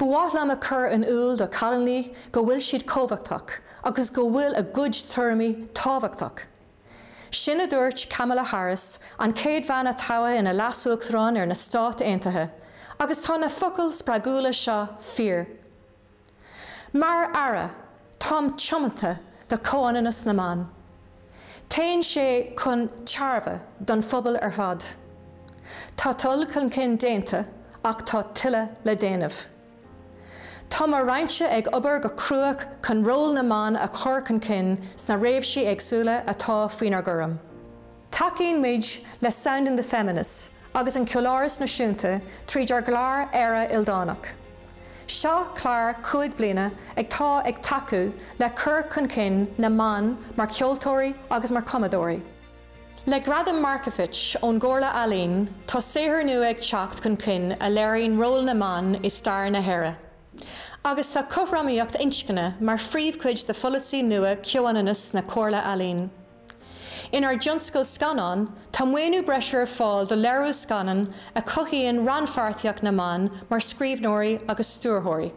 Ba mhaith liom a chur in iúl do chailíní go bhfuil siad cumhachtach agus go bhfuil a gcuid tuairimí tábhachtach. Sin a dúirt Kamala Harris, an chéad bhean a toghadh ina Leas-Uachtarán ar na Stáit Aontaithe, agus tá na focail spreagúla seo fíor. Mar Aire, táim tiomanta do chomhionannas na mban. Téann sé chun tairbhe don phobal ar fad. Tá dul chun cinn déanta ach tá tuilleadh le déanamh. Tá mo Roinnse ag obair go crua chun ról na mban a chur chun cinn sna réimsí éagsúla atá faoinár gcúram. Tacaíonn muid le Sounding the Feminists agus an Ceoláras Náisiúnta tríd ár gclár Éire Ildánach. Seo clár 5 bliana atá ag tacú le cur chun cinn na mban mar cheoltóirí agus mar chumadóirí. Le Gradam Markievicz ón gComhairle Ealaíon, tá saothar nua ag teacht chun cinn a léiríonn ról na mban i stair na hÉireann. Agus tá cothromaíocht inscne mar phríomhchuid de pholasaí nua comhionannais na Comhairle Ealaíon. Inár dtionscal scannán, tá maoiniú breise ar fáil do léiriú scannán a chothaíonn rannpháirtíocht na mban mar scríbhneoirí agus stiúrthóirí.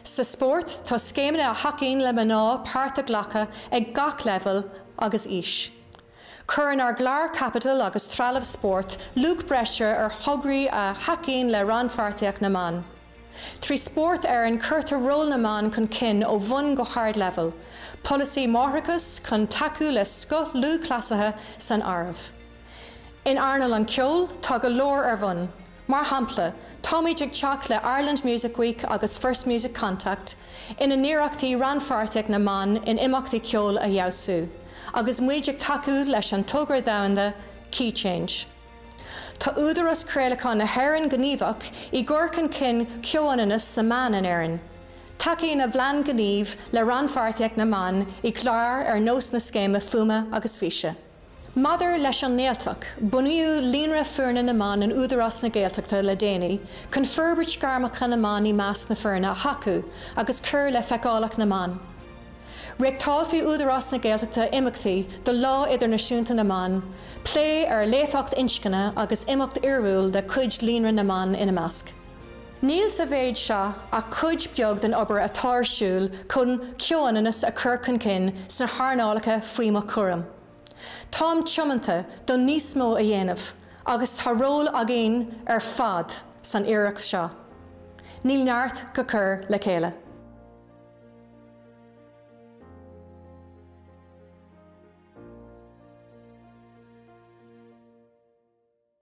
Sa spórt, tá scéimeanna a thacaíonn le mná páirt a ghlacadh ag gach leibhéal agus aois. Cuireann ár gclár caipitil agus trealamh spóirt luach breise ar thograí a thacaíonn le rannpháirtíocht na mban. Trí Spórt Éireann cuirtear ról na mban chun cinn ó bhun go hardleibhéal, polasaí máithreachais chun tacú le scoth lúthchleasaithe san áireamh. In earnáil an cheoil, tá go leor ar bun. Mar shampla, táimid ag teacht le Ireland Music Week agus First Music Contact ina n-iarrachtaí rannpháirtíocht na mban in imeachtaí ceoil a fheabhsú, agus muid ag tacú leis an togra domhanda Keychange. Tá Údarás Craolacháin na hÉireann gníomhach i gcur chun cinn chomhionannas na mban in Éirinn. Tacaíonn a bplean gnímh le rannpháirtíocht na mban i gcláir ar nós na Scéime Fuaime agus Físe. Maidir leis an nGaeltacht, bunaíodh Líonra Foirne na mBan in Údarás na Gaeltachta le déanaí chun forbairt gairmeacha na mban i measc na foirne a thacú agus cur le feiceálacht na mban. Reáchtálfaidh Údarás na Gaeltachta imeachtaí do Lá Idirnáisiúnta na mBan, plé ar líofacht inscne agus imeacht fhíorúil de chuid Líonra na mBan ina measc. Níl sa mhéid seo ach cuid beag den obair atá ar siúl chun comhionannas a chur chun cinn sna hearnálacha faoi mo chúram. Táim tiomanta do níos mó a dhéanamh agus tá ról againn ar fad san iarracht seo. Níl neart go cur le chéile.